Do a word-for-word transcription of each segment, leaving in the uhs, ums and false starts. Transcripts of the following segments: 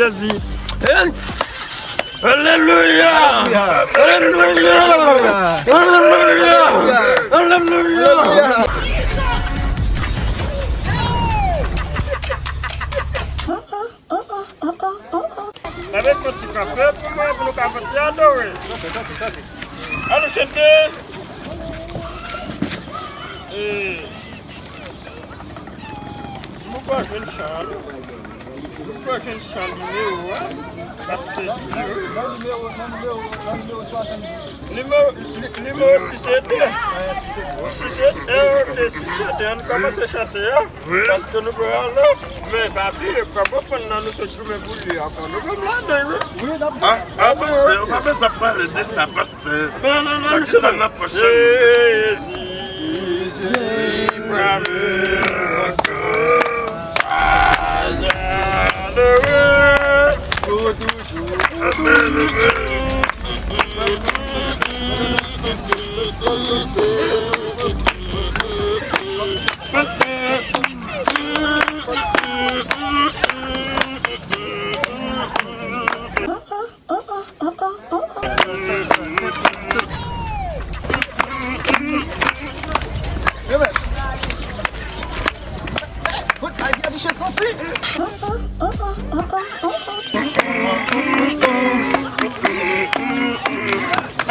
Jezi. Alelouya! Alelouya! Alelouya! Alelouya! N ap fè yon ti kanpe pou mwen, pou nou ka fè yon ti adore. Ann chante. E, nou pral jwenn chan an. Nou pral jwenn chan nimewo a. Paske nimewo, nimewo, nimewo swasanndiz. Nimewo, nimewo sis e de. Sis e de, ok, sis e de. Ann kòmanse chante a. Wi. Paske nou pral ale. Men pa bliye, pran bon fòn nan nou sot goumen pou li ankò. Nou pral ladan, wi. Wi, n ap... Ah, ah, pastè, ou pa bezwen ap pale de sa, pastè. Men non, non, sa ki ta nan pòch. Jezi, Jezi, pa vle ankò.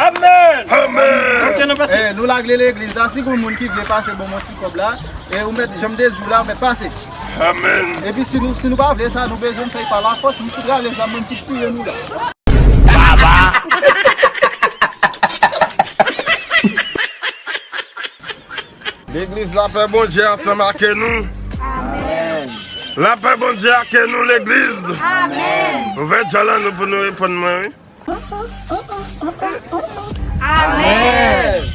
Amèn. Amèn. Amèn. Ok, nou pase. Eh, nou lage legliz la. Si gon moun ki vle pase bon, bon ti kòb la, e ou mèt, jan m te di w la, ou mèt pase. Amèn. Epi si nou, si nou pa vle sa, nou bezwen fè pa lafòs, nou fout rale zam, nou fout tire nou la. Baba. Legliz, lapè Bondye ansanm ak nou. Amèn. Lapè Bondye ak nou, legliz. Amèn. Ouvè djòl an nou pou nou reponn mwen, wi. Amèn.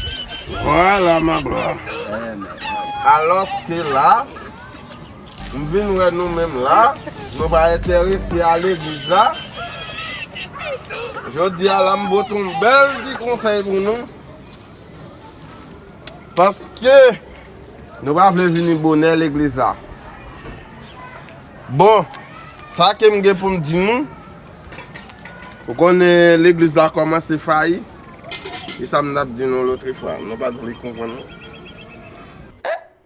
Vwala, ma bla. Alòske la, m vin wè nou menm la, nou pa enterese a legliz la. Jodi a la, m pote yon bèl ti konsèy pou nou. Paske nou pa vle vini bonè legliz la. Bon, sa ke m gen pou m di nou, ou konnen legliz la kòmanse fayi. E sa m t ap di nou lòt fwa, nou pa t vle konprann.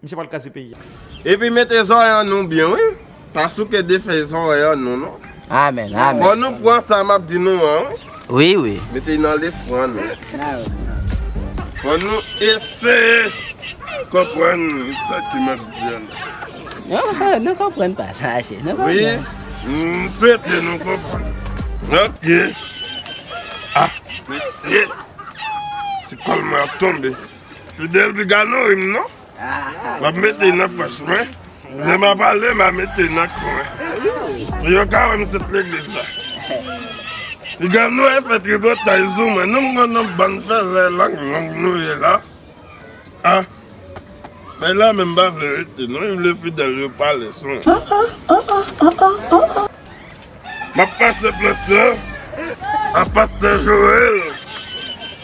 Misye pral kraze peyi a. Epi mete zòrèy an nou byen, wi. Pa souke defèy zòrèy an nou, non. Amèn, amèn. Fò nou pran sa m ap di nou an, wi. Wi, wi. Mete nan lespri an nou. Fò nou eseye konprann sa ke m ap di an. Non, nou konprann pa sa, chè. Nou konprann. Wi, m swete nou konprann. Ok. Ah, mesye. Ti kòl mwen ap tonbe. Fidel, piga nouri m, non? M ap mete l nan pòch mwen. Lè m ap ale, m a mete l nan kwen. Pou yo ka wè m sot legliz la. Piga nou e fè tripotay sou mwen. Nou m konn yon bann fèzè lang long nou ye la. Ah. Men la menm pa vle rete, non. M vle Fidel yo pale sou mwen. M ap pase plas la a pastè Joel,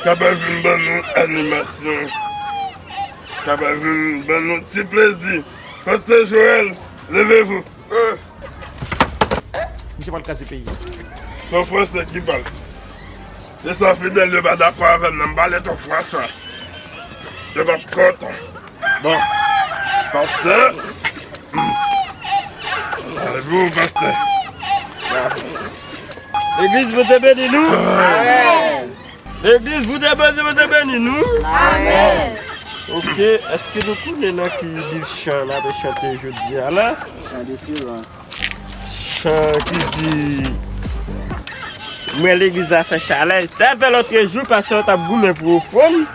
k ap vin ban nou animasyon, k ap vin ban nou ti plezi. Pastè Joel, levez-vous. Misye pral kraze peyi a. Se yon fransè ki pale. Se sa Fidel yo pa dakò avè m nan, m pale twòp fransè. Yo p ap kontan. Bon. Pastè. Hmm. Sa e bon, pastè. Legliz, Bondye beni nou. Amèn. Legliz, Bondye beni, Bondye beni nou. Amèn. Ok, èske nou konnen nan ki liv chan n ape chante jodi a la? Chan desperans. Chan ki di, mwen legliz la fè chalè. Sa fè lòtrejou, pastè t ap goumen pou ofrann.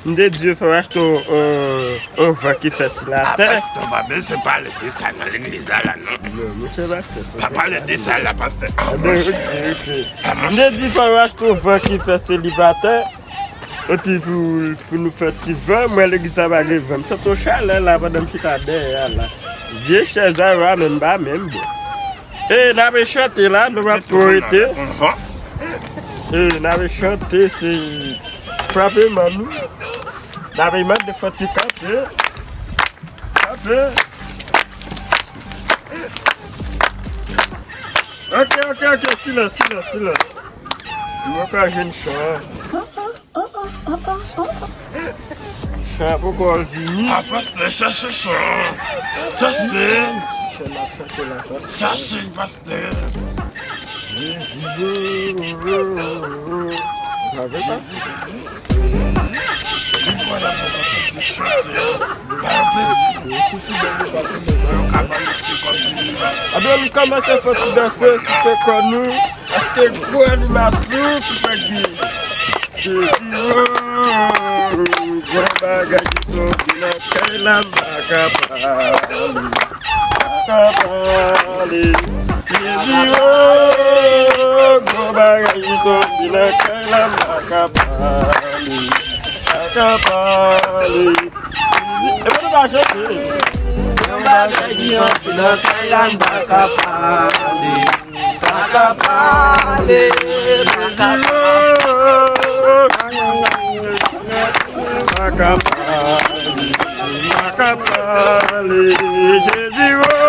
M te di yo fè yo achte yon, yon, yon van ki fè sou latè. Ah, pastè, pa bezwen pale de sa nan legliz la, la, non. Non, monchè pastè. Pa pale de sa la, pastè. Ah, monchè. Ah, monchè. M te di fè yo achte yon van ki fè selibatè. Epi pou, pou nou fè ti van, mwen legliz la pa gen van. M santi yon chalè la pandan m chita dèyè a la. Vye chèz a yo a menm pa menm bon. E n ape chante la, nou p ap twò rete. E n ape chante, se frape man nou. N ape mande fò ti kanpe. Kanpe. Ok, ok, ok, silans, silans, silans. Mwen ka jwenn chan. Chan poko vini. A pastè, chache chan. Chache. Chan ap chante la, pastè. Chache pastè. Jezi, oh, oh, oh, oh. Sa vre, pastè? Li pral ap pastè se chante. Ba yo plezi. Yo ka ba yo ti kòb ti liva. Ebyen, m kòmanse fè ti danse sou tè kò nou. Paske gwo animasyon ki fè gen. Jezi, oh, gwo bagay ki tonbe nan kay la, m pa ka pale. Pa ka pale. Jezi, oh, gwo bagay ki tonbe nan kay la, m pa ka pale. Pa ka pale. Epi nou pa chante. Yon bagay ki antre nan kay la, m pa ka pale. Pa ka pale, pa ka pale. Pa ka pale, pa ka pale. Jezi, oh.